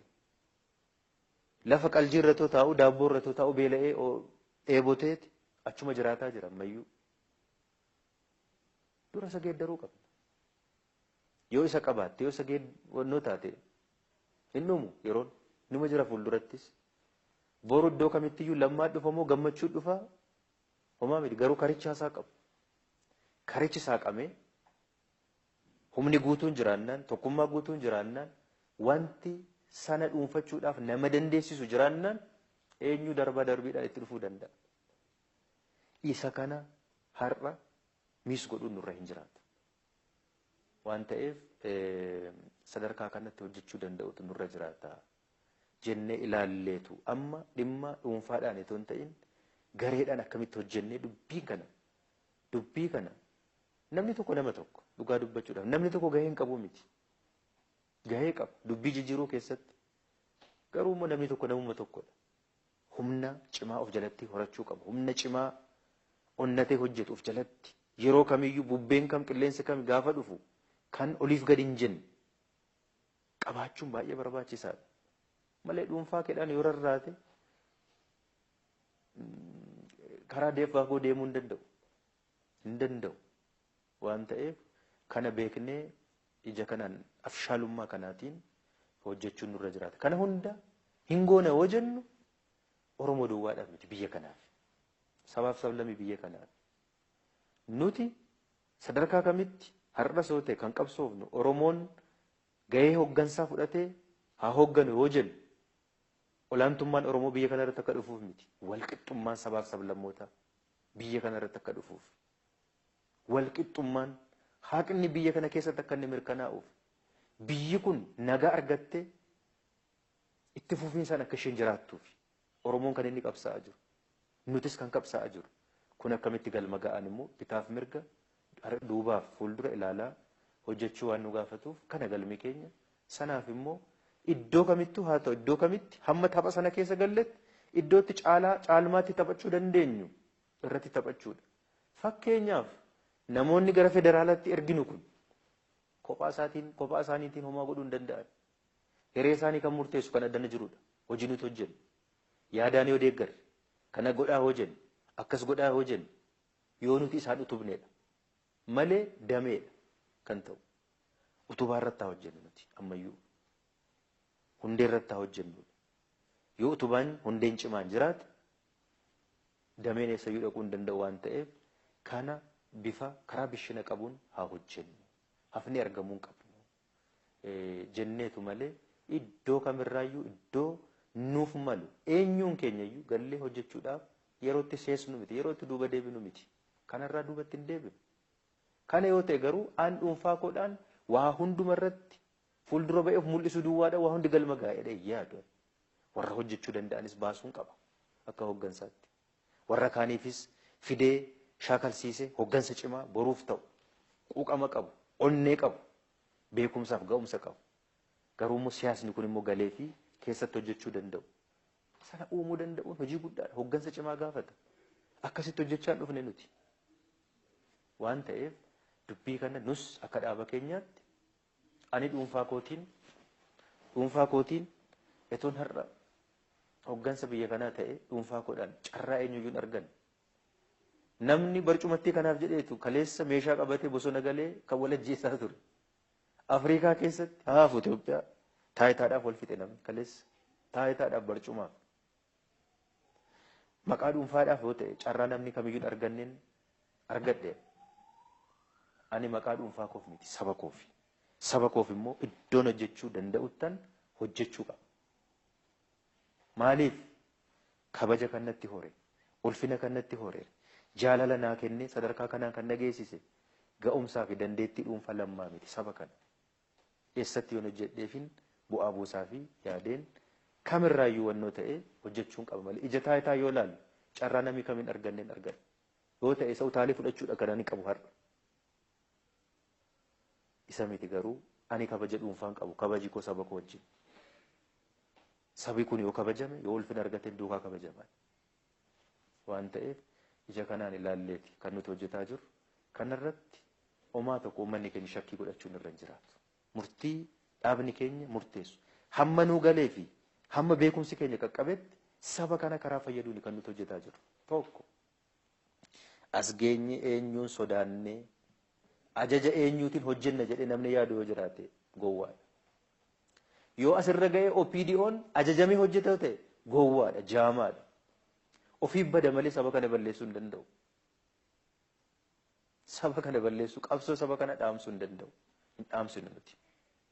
Lafa qaljiirratoo taa'u daabboorratoo taa'u beela'ee dheeboteeti achuma jiraataa jira ammayyuu. Dura isa geeddaruu qabna. Yoo isa qabaatte yoo isa geeddannoo taate hin dhumu yeroon numa jira fuuldurattis. Boru iddoo kamittiyyuu lammaa dhufa moo gammachuu dhufa homaa miti garuu karicha isaa qabu. Karichi saaqamee humni guutuun jiraannaan tokkummaa guutuun jiraannaan wanti sana dhuunfachuudhaaf nama dandeessisu jiraannaan eenyu darbaa darbiidhaan itti dhufuu danda'a. Isa kana har'a miis godhuun nurra hin jiraatu. Waan ta'eef sadarkaa kanatti hojjechuu danda'utu nurra jiraata jennee ilaalleetu amma dhimma dhuunfaadhaan itoo hin ta'in gareedhaan akkamitti hojjennee dubbii kana namni tokko nama tokko dhugaa dubbachuudhaaf namni tokko gahee hin qabu miti. Gahee qaba dubbii jijjiiruu keessatti garuu immoo namni tokko namuma tokkodha. Humna cimaa of jalatti horachuu qaba. Humna cimaa onnatee hojjetu of jalatti yeroo kamiyyuu bubbeen kam qilleensi kam gaafa dhufu kan oliif gadi hin jenne qabaachuun baay'ee barbaachisaadha. Malee dhuunfaa keedhaan yoo rarraate karaa deeffaa deemuu hin danda'u. Hin danda'u. Waan ta'eef kana beeknee ija kanaan afshaalummaa kanaatiin hojjechuun nurra jiraata. Kana hunda hin goone yoo jennu Oromoo duwwaadhaaf miti biyya kanaaf. Sabaaf sablammii biyya kanaaf. Nuti sadarkaa kamitti har'as yoo ta'e kan qabsoofnu Oromoon gahee hooggansaa fudhatee haa hoogganu yoo jennu olaantummaan Oromoo biyya kana irratti akka dhufuuf miti. Walqixxummaan sabaaf sablammootaa biyya kana irratti akka dhufuuf. Walqixxummaan haqni biyya kana keessatti akka inni mirkanaa'uuf biyyi kun nagaa argattee itti fufiinsaan akka isheen jiraattuuf Oromoon kan inni qabsaa'aa jiru. Nutis kan qabsaa'aa jiru. Kun akkamitti galma ga'an immoo bitaaf mirga duubaaf fuuldura ilaalaa hojjechuu waan nu gaafatuuf kana galmi keenya sanaaf immoo iddoo kamittuu haa ta'u iddoo kamitti hamma tapha sana keessa galletti iddootti caalaa caalmaatti taphachuu dandeenyu irratti taphachuudha. Fakkeenyaaf namoonni gara federaalaatti erginu kun kophaa isaatiin kophaa isaaniitiin homaa godhuu hin danda'an. Hiree isaanii kan murteessu kan addana jirudha. Hojii nuti hojjennu. Yaadaan yoo deeggarre kana godhaa hoo jennu akkas godhaa hoo jennu yoo nuti isaan utubneedha. Malee dameedha kan ta'u. Utubaa irratti haa hojjennu nuti ammayyuu. Hundee irratti haa hojjennudha. Yoo utubaan hundeen cimaan jiraate dameen eessayyuu dhaquu hin danda'u waan ta'eef kana Bifa karaa bishina qabuun haa hojjennu. Hafni argamuu hin qabnu. Jenneetu malee iddoo kamirraayyuu iddoo nuuf malu eenyuun keenyayyuu gallee hojjechuudhaaf yerootti seesnu miti, yerootti duuba deebinu miti. Kanarraa duubatti hin deebinu. Kana yoo ta'e garuu aan dhuunfaa koodhaan waa hundumarratti fuuldura ba'eef mul'isuu duwwaadha waa hundi galma gaa'eedha yaadu. Warra hojjechuu danda'anis baasuun qaba akka hooggansaatti. Warra kaaniifis fidee shaakalsiisee hooggansa cimaa boruuf ta'u quuqama qabu, onnee qabu, beekumsaaf ga'umsa qabu. Garuu immoo siyaasni kun immoo galee fi keessatti hojjechuu danda'u. Sana uumuu danda'uun hojii guddaadha. Hooggansa cimaa gaafata. Akkasitti hojjechaa hin dhufne nuti. Waan ta'eef dubbii kana nus akka dhaaba keenyaatti ani dhuunfaa kootiin etoon har'a hooggansa biyya kanaa ta'e dhuunfaa koodhaan carraa eenyuyyuu hin arganne. Namni barcumattii kanaaf jedheetu kaleessa meeshaa qabatee bosona galee kan wal ajjeesaa ture. Afrikaa keessatti haafu Itoophiyaa taayitaadhaaf wal fixe namni kaleessa taayitaadhaaf barcumaaf. Maqaa dhuunfaadhaaf yoo ta'e carraa namni kamiyyuu hin arganneen argadhe. Ani maqaa dhuunfaa koof miti saba koofi. Saba koof immoo iddoon hojjechuu danda'uttan hojjechuu qaba. Maaliif kabaja kan natti hore, ulfina kan natti hore, jaalala naa kennee sadarkaa kanaan kan na geessise ga'umsaa fi dandeettii dhuunfaa Lammaa miti saba kana. Eessatti yoon hojjedheefin bu'aa buusaa fi yaadeen kamirraayyuu wannoo ta'e hojjechuun qaba malee ija taayitaa yoo laalu carraa namni kamiin arganneen arganne. Yoo ta'e isa utaalee fudhachuudha kan ani qabu har'a. Isa miti garuu ani kabaja dhuunfaan qabu kabaji koo saba koo wajjin. Sabi kun yoo kabajame yoo ulfina argate duukaa kabajaman. Waan ta'eef ija kanaan ilaalleeti kan nuti hojjetaa jirru. Kanarratti homaa tokko uummanni keenya shakkii godhachuun irra hin jiraatu. Murtii dhaabni keenya murteessu. Hamma nuu galee fi hamma beekumsi keenya qaqqabetti saba kana karaa fayyaduun kan nuti hojjetaa jirru. Tokko as geenye eenyuun sodaannee ajaja eenyuutiin hojjenna jedhee namni yaadu yoo jiraate gowwaadha. Yoo asirra ga'ee OPDO'n ajajamee hojjeta ta'e gowwaadha, jaamaadha. Ofii bada malee saba kana balleessuu hin danda'u. Saba kana balleessuu, qabsoo saba kana dhaamsuu hin danda'u. Hin dhaamsinu nuti.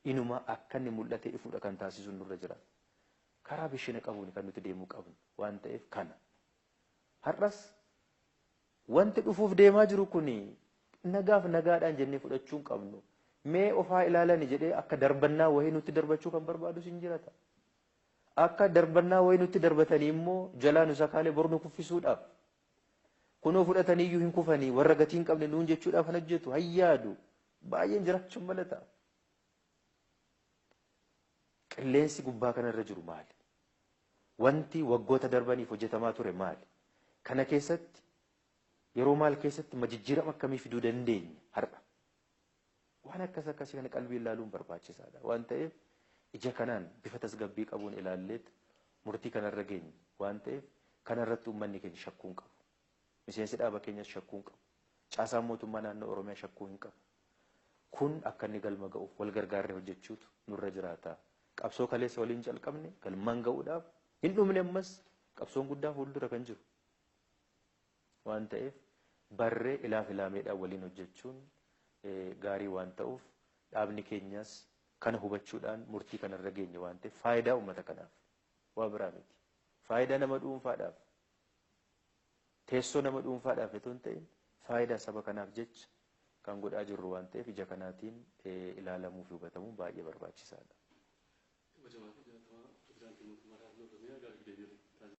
Inuma akka inni mul'atee ifuudha kan taasisu nurra jira. Karaa bishina qabuun kan nuti deemuu qabnu waan ta'eef kana. Har'as wanti dhufuuf deemaa jiru kuni nagaaf nagaadhaan jennee fudhachuu hin qabnu. Mee ofaa ilaalani jedhee akka darbannaa wayii nutti darbachuu kan barbaadus hin jirata. Akka darbannaa wayii nutti darbatanii immoo jalaa nu sakaalee bor nu kuffisuudhaaf. Kunoo fudhatanii iyyuu hin kufanii warra gatii hin qabne nuun jechuudhaaf kan hojjetu hayyaadu baay'een jiraachuun mala ta'a. Qilleensi gubbaa kanarra jiru maali? Wanti waggoota darbaniif hojjetamaa ture maali? Kana keessatti yeroo maal keessatti jijjiirama akkamii fiduu dandeenya har'a? Waan akkas akkasii kana qalbii ilaaluun barbaachisaadha. Waan ta'eef ija kanaan bifa tasgabbii qabuun ilaalleet murtii kanarra geenye waan ta'eef kanarratti uummanni keenya shakkuu hin qabu. Miseensi dhaaba keenyas shakkuu hin qabu. Caasaan mootummaa naannoo Oromiyaa shakkuu hin qabu. Kun akka inni galma ga'uuf wal gargaarree hojjechuutu nurra jiraata. Qabsoo kaleessa waliin calqabne galmaan ga'uudhaaf hin dhumne ammas qabsoon guddaa fuuldura kan jiru. Waan ta'eef barree ilaaf ilaameedhaan waliin hojjechuun gaarii waan ta'uuf dhaabni keenyas kana hubachuudhaan murtii kanarra geenye waan ta'eef faayidaa uummata kanaaf waa biraa miti. Faayidaa nama dhuunfaadhaaf teessoo nama dhuunfaadhaaf otoo hin ta'in faayidaa saba kanaaf jecha kan godhaa jirru waan ta'eef ija kanaatiin ilaalamuu fi hubatamuun baay'ee barbaachisaadha. Kabajamaa fi jaallatamaa